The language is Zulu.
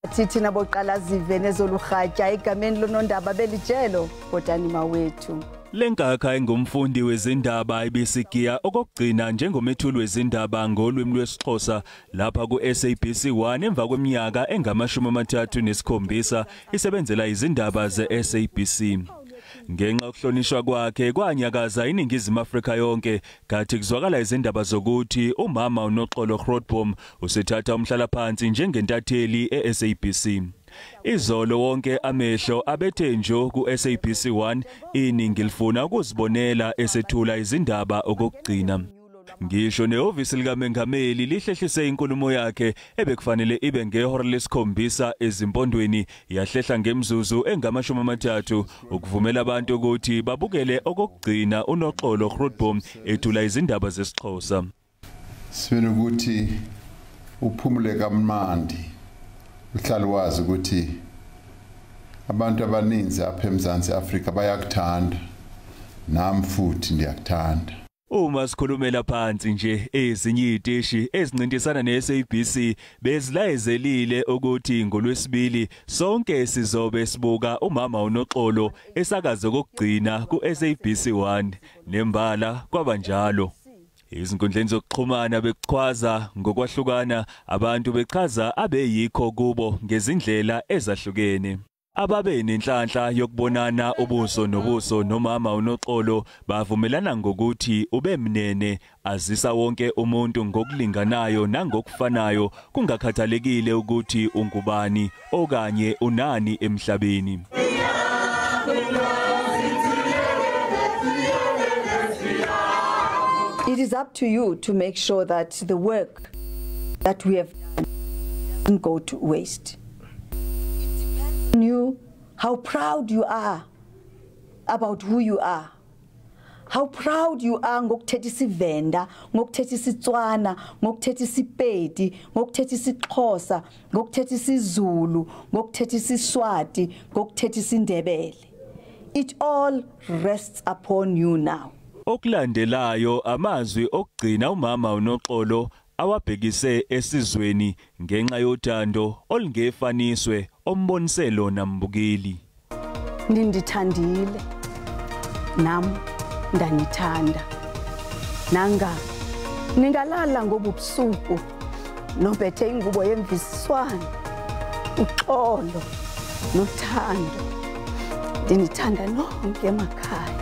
Thina boqala zive nezolurhatya egameni lonondaba belijelo botani mawethu. Lenkakha engumfundi wezindaba ibisigiya okokugcina njengomethuli wezindaba ngolwimi lwesiXhosa lapha ku-SABC 1 emva kweminyaka engama-37 isebenzela izindaba ze-SABC. Ngenxa yokuhlonishwa kwakhe kwanyakaza iNingizimu Afrika yonke kathi kuzwakala izindaba zokuthi umama uNoxolo Grootboom usethatha umhlalaphansi njengentatheli e-SABC. Izolo wonke amehlo abethe njo ku-SABC 1 iningi lifuna ukuzibonela esethula izindaba okokugcina. Ngisho nehhovisi likaMengameli lihlehlise inkulumo yakhe ebekufanele ibe ngehora lesikhombisa ezimpondweni yahlehla ngemzuzu engama-30 ukuvumela abantu ukuthi babukele okokugcina uNoxolo Grootboom ethula izindaba zesiXhosa. Sifuna ukuthi uphumule kamnandi, uhlale wazi ukuthi abantu abaninzi apha eMzantsi Afrika bayakuthanda, nami futhi ndiyakuthanda. Uma sikhulumela phansi nje ezinye iziteshi ezincintisana ne-SABC bezilayezelile ukuthi ngolwesibili sonke sizobe sibuka umama uNoxolo esakaze kokugcina ku-SABC 1 nembala kwabanjalo. Izinkundleni zokuxhumana bekuchwaza ngokwahlukana abantu bechaza abeyikho kubo ngezindlela ezahlukene. Ababe nenhlanhla yokubonana ubuso nobuso nomama uNoxolo bavumelana ngokuthi ubemnene azisa wonke umuntu ngokulinganayo nangokufanayo kungakhathalekile ukuthi ungubani okanye unani emhlabeni. It is up to you to make sure that the work that we have done doesn't go to waste. You, how proud you are about who you are, how proud you are ngokuthetha isiVenda, ngokuthetha isiTswana, ngokuthetha isiPedi, ngokuthetha isiXhosa, ngokuthetha isiZulu, ngokuthetha isiSwati, ngokuthetha isiNdebele. It all rests upon you now. Okulandelayo amazwi okugcina umama uNoxolo awabhekise esizweni ngenxa yothando olungefaniswe ombonise lona mbukeli. Nindithandile nam ndanithanda, nanga ningalala ngobubusuku nobethe ingubo yemvisiswano, uxolo nothando. Ndinithanda nonke emakhaya.